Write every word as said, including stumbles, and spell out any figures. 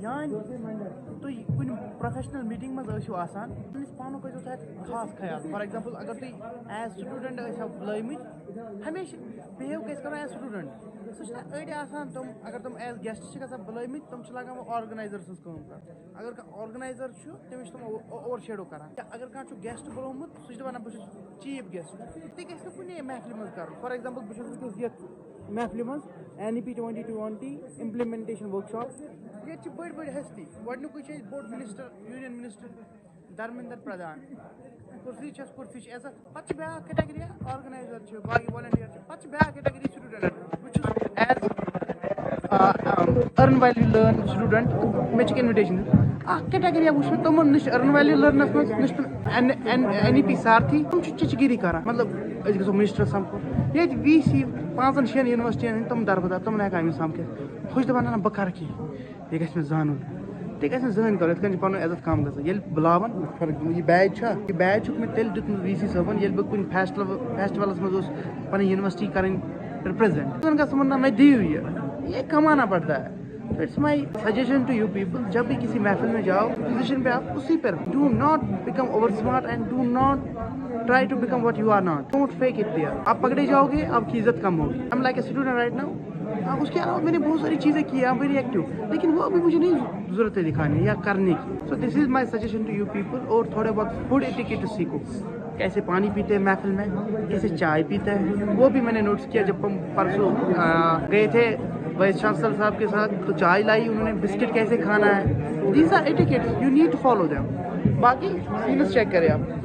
یعنی تُہۍ کُنہِ پروفیشنل میٖٹِنٛگ منٛز ٲسِو آسان، تٔمِس پانُک ٲسِو تۄہہِ خاص خیال۔ فار ایگزامپل، اگر تُہۍ ایز سٹوٗڈنٛٹ ٲسِو بُلٲومٕتۍ، ہمیشہِ بِہیو گژھِ کَرُن ایز سٹوٗڈنٛٹ۔ سُہ چھُنہ أڑۍ آسان تِم، اگر تِم ایز گیسٹ چھِ گژھان بُلٲومٕتۍ، تِم چھِ لگان وۄنۍ آرگنایزر سٕنٛز کٲم کَرٕنۍ۔ اگر کانٛہہ آرگنایزر چھُ، تٔمِس چھِ تِم اوور شیڈو کران۔ یا اگر کانٛہہ چھُ گیسٹ بُلومُت، سُہ چھُ دَپان، "نہ، بہٕ چھُس چیف گیسٹ۔" تہِ گژھِ نہٕ کُنے محفلہِ منٛز کَرُن۔ فار ایگزامپل، بہٕ چھُس وٕنکیٚس یَتھ محفلہِ منٛز، این ای پی ٹُوَنٹی ٹُوَنٹی امپلمنٹیشن ورکشاپ۔ ییٚتہِ چھِ بٔڑۍ بٔڑۍ ہستی۔ گۄڈٕنیُکُے چھُ ییٚتہِ بوٚڑ minister, union minister Dharmendra Pradhan. کُرسی چھَس، کُرسی چھِ عزت۔ پَتہٕ چھِ بیٛاکھ کیٹگری، آرگنایزر چھِ، باقٕے والنٹیئر چھِ۔ پَتہٕ چھِ بیٛاکھ کیٹگری سٹوٗڈنٛٹ۔ بہٕ چھُس ایز ارن ویلیو لرن سٹوٗڈنٛٹ، مےٚ چھِ انویٹیشن۔ اَکھ کیٹگری وٕچھ مےٚ تِمَن، نہ چھِ ارن ویلیو لرنس منٛز، نہ چھِ تِم این ای پی سارتھی، تِم چھِ چچگیری کران۔ مطلب، أسۍ گژھو منسٹر سمکھو۔ ییٚتہِ وی سی پانٛژن شٮ۪ن یونیورسٹین ہٕنٛدۍ تِم دربدر، تِم نہٕ ہٮ۪کان أمِس سمکھِتھ۔ ہُہ چھُ دَپان، "نہ، نہ، بہٕ کرٕ کینٛہہ، یہِ گژھِ مےٚ زانُن۔" تہِ گژھِ نہٕ زٕہٕنۍ کَرُن، یِتھ کٔنۍ چھِ پَنُن عزت کَم گژھان۔ ییٚلہِ بُلاوَن، فار ایگزامپل، یہِ بیج چھا، یہِ بیج چھُکھ مےٚ تیٚلہِ دیُتمُت وی سی صٲبَن، ییٚلہِ بہٕ کُنہِ فیسٹِول، فیسٹِولَس منٛز اوسُس پَنٕنۍ یونیورسٹی کَرٕنۍ رِپرٛزَنٛٹ۔ تِمَن گژھِ وَنُن، "نہ، مےٚ دِیِو یہِ، یہ کمانا پڑتا ہے۔" تو it's my suggestion to you people, जब भी किसी महफिल में जाओ, पोजीशन पे आप उसी पर, do not become over smart and do not try to become what you are not. Don't fake it there. आप पकड़े जाओगे, आपकी इज्जत कम होगी। I'm like a student right now. हाँ, उसके अलावा मैंने बहुत सारी चीज़ें की, आई एम वेरी एक्टिव, लेकिन वो अभी मुझे नहीं ज़रूरत है दिखाने या करने की। So this is my suggestion to you people. और थोड़े बहुत फूड एटिकेट सीखो, कैसे पानी पीते हैं महफिल में, कैसे चाय पीते हैं, वो भी मैंने नोटिस किया जब हम परसों, आ, गए थे वाइस चांसलर साहब के साथ, तो चाय लाई उन्होंने, बिस्किट कैसे खाना है। These are etiquettes, you need to follow them. बाकी सीन्स चेक करें आप।